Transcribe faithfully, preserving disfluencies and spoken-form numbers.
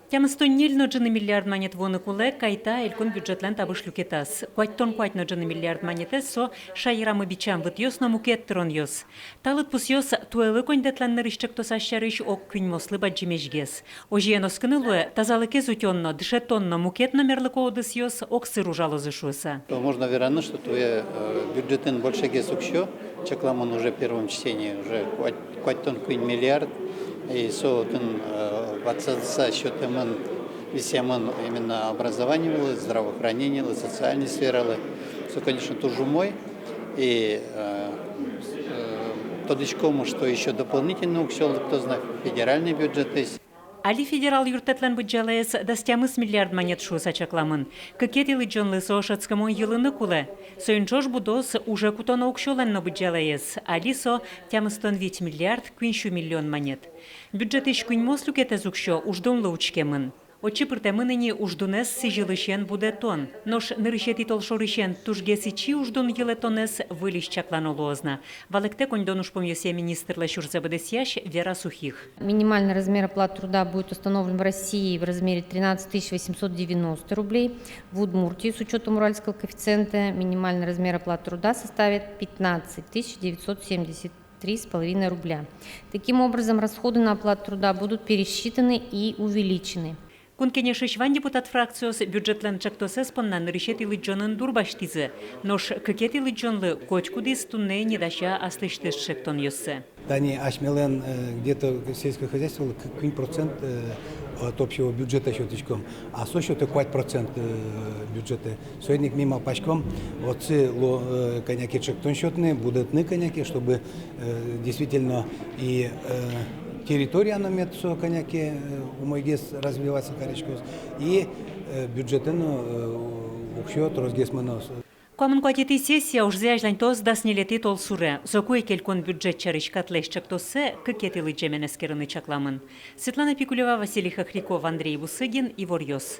Тямыстон ньыль но ӝыны миллиард манет вуыны кулэ кайта элькун бюджетлэн табыш люкетаз. Куатьтон куать но ӝыны миллиард манетэз со шаерамы бичам вытъёс но мукет тыронъёс. Та лыдпусъёс туэлы коньдэтлэн нырысь чектосаз сярысь ог куиньмослы бадӟымесьгес. Озьыен, оскыны луэ, тазалыкез утён но, дышетон но, мукет но мерлыко удысъёс огсыр ужалозы шуыса. То можно вераны, что туэ, э, бюджетын большегес уксё чакламын уже в первом чтении, уже куать-, куатьтон куинь миллиард, и со отын, э, ватсаса сётэмын, висъямын именно образование вылэ, здравоохранение вылэ, социальной сфера вылэ. Со, конечно, туж умой, и, э, э, тодӥськомы, что ещё дополнительно уксё лыктоз на федеральный бюджетэз. Али федерал юрттэтлэн быдӟалаез дас тямыс миллиард манет шуыса чакламын. Кыкетӥ лыдӟонлы со шӧдскымон йылыны кулэ. Соин ӵош будоз уже кутоно уксёлэн но быдӟалаез. Али со тямыстон вить миллиард куинь сю миллион манет. Бюджетысь куиньмос люкетэз уксё уждунлы учкемын. Отчы пыртэмын ини уждунэз сӥзьылысен будэтон. Нош нырысетӥ толшорысен тужгес ичи уждун йылэтонэз выльысь чаклано луоз на. Валэктэ коньдон ужпумъёсъя министрлэсь ужзэ быдэсъясь Вера Сухих. Минимальный размер оплаты труда будет установлен в России в размере тринадцать тысяч восемьсот девяносто рублей, в Удмуртии с учётом уральского коэффициента минимальный размер оплаты труда составит пятнадцать тысяч девятьсот семьдесят три с половиной рубля. Таким образом, расходы на оплату труда будут пересчитаны и увеличены. Кун Кенешысь вань депутат фракциос бюджетлэн чектосэз понна нырысетӥ лыдӟонын дурбасьтӥзы. Нош кыкетӥ лыдӟонлы котькудӥз туннэ ини дася аслэсьтыз чектонъёссэ. Тани асьмелэн, э, где-то сельское хозяйстволы кы-, куинь процент, э, от общего бюджета сётӥськом, а со сётэ куать процент, э, бюджета. Соин ик ми малпаськом отчы ло-, э, кӧня ке чектон сётыны, будэтыны кӧня ке, чтобы, э, действительно и, э, территория но мед со кӧня ке, э, умойгес развиваться кариськоз, и, э, бюджетэ но, э, уксё тросгес мыноз. Куамын куатетӥ сессия ужзэ азьланьтоз дас ньылетӥ толсуре. Соку ик элькун бюджет сярысь катлэсь чектоссэ кыкетӥ лыдӟемен эскерыны чакламын. Светлана Пикулева, Василий Хохряков, Андрей Бусыгин, «Иворъёс».